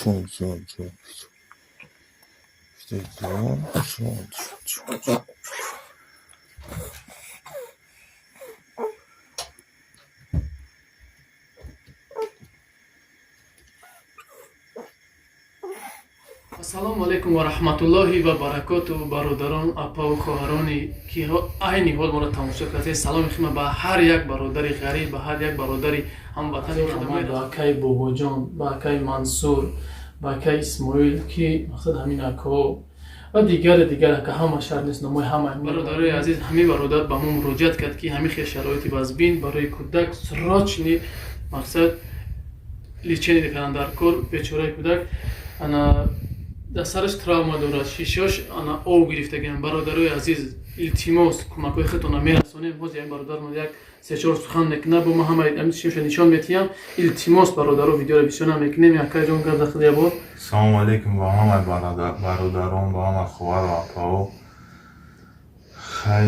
Чор, чор, чор, чор, чор, чор, чор. Ассалому алайкум ва раҳматуллоҳи ва баракоту, бародарон, апаву хоҳароне ки айни ҳол моро тамошо кардед. Саломи хидмат ба ҳар як бародари ғариб, ба ҳар як бародари ҳамватани хидмат, ба акаи Бобоҷон, ба акаи Мансур, ба акаи Исмоил, ки мақсад ҳамин акаҳо ва дигари дигар ака, ҳама шаҳр нест, номои ҳама. Бародарои азиз, ҳамин бародар ба мо муроҷиат кард, ки ҳамин хел шароити вазбин барои кӯдак срочный мақсад лечение кардан дар кор. Бечораи кӯдак ана дар сараш травма дорад, шишош ана об гирифтагиам. Бародарои азиз, илтимос, кӯмакҳои худтона мерасонем. Ҳозир ям бародармон як се-чор сухан мекунад, бо ма ҳама шиша нишон метиҳам. Илтимос, бародаро, видеоро бисёр намекунем. Якаҷон, гап дахл ябор. Салому алейкум ба ҳамаи бародарон, ба ҳамаи хоҳару апаҳо. Хай,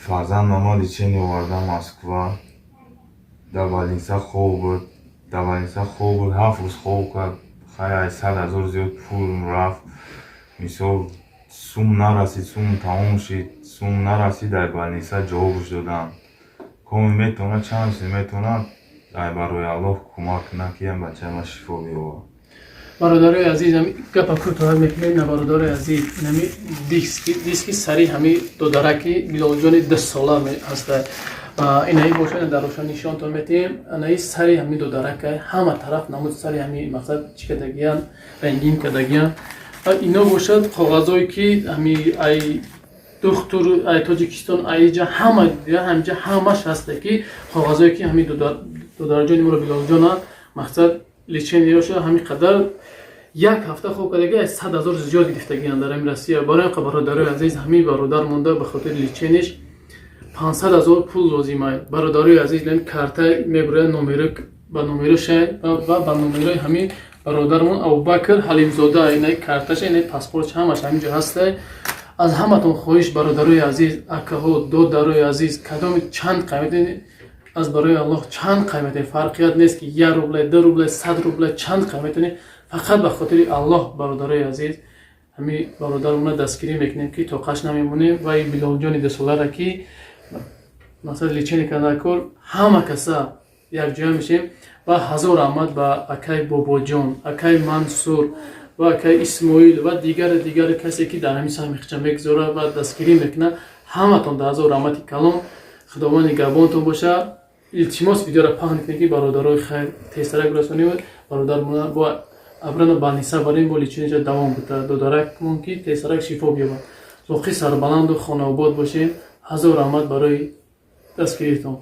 фарзандам ма лечение овардам Москва. Дар больница хоб буд, дар больница хоб буд, 7 рӯз хоб кард. Хай, ай 100 000 зиёд пул рафт. Мисол, сум нарасид, сум тамом шид, сум нарасид, дар больница ҷавобш доданд. Коми метавонад, чанд чиз метавонад, ай барои Аллоҳ кӯмак кунад, ки ям бачаи ма шифо биёбад. Бародарои азиз, ами гапа кӯтоҳ мекунем. На, бародарои азиз, инами диски сари ҳами додараки Билолҷони 2 сола ҳаста. Инаи бошад, дар рошан нишонтон метиҳем. Анаи сари ҳами додарака ҳама тараф намуд, сари ҳами мақсад чӣ кардагиян, рангин кардагиян. Ино бошад коғазое, ки ҳами ай духтур ай Тоҷикистон, айҷа ҳама ҳамҷа ҳамаш ҳаста, ки коғазое, ки ҳами додараҷони моро, Билолҷона, мақсад лечение ёша ҳамин қадар як ҳафта хоб кардаги, 100 000 зиёд гирифтагиян дар ҳамин Россия. Барои ин бародарои азиз, ҳамин бародар монда, ба хотири лечение ш 500 000 пул лозима. Бародарои азиз, карта мебурад, номеро ба номерошай ва ба номерои ҳамин бародармон Абубакр Ҳалимзода. Инаи карташа, инаи паспортш, ҳамаш ҳамин ҷо ҳаста. Аз ҳаматон хоҳиш, бародарои азиз, акаҳо, додарои азиз, кадоми чанд қаймати, аз барои Аллоҳ чанд қаймате, фарқият нест, ки 1 рубле, 2 рубле, 100 рубле, чанд қайматони, фақат ба хотири Аллоҳ, бародарои азиз, ҳамин бародармона дастгирӣ мекунем, ки тоқаш намемонем. Ва ин Билолҷони 2 солара, ки масалан лечение кардан кор, ҳама каса якҷоя мешем. Ва ҳазор раҳмат ба акаи Бобоҷон, акаи Мансур ва акаи Исмоил ва дигари дигари касе, ки дар ҳамин саҳми хича мегузорад ва дастгирӣ мекунад. Ҳаматон да ҳазор раҳмати калон, Худованд нигаҳбонтон боша. Илтимос, видеоро паҳн кунед, ки бародарои хайр тезтарак расонем, бародармона бо абрана больница барем, бо лечение ша давом бута, додаракмон ки тезтарак шифо биёбад. Боқӣ сарбаланду хонаобод бошем. Ҳазор раҳмат барои дастгиритон.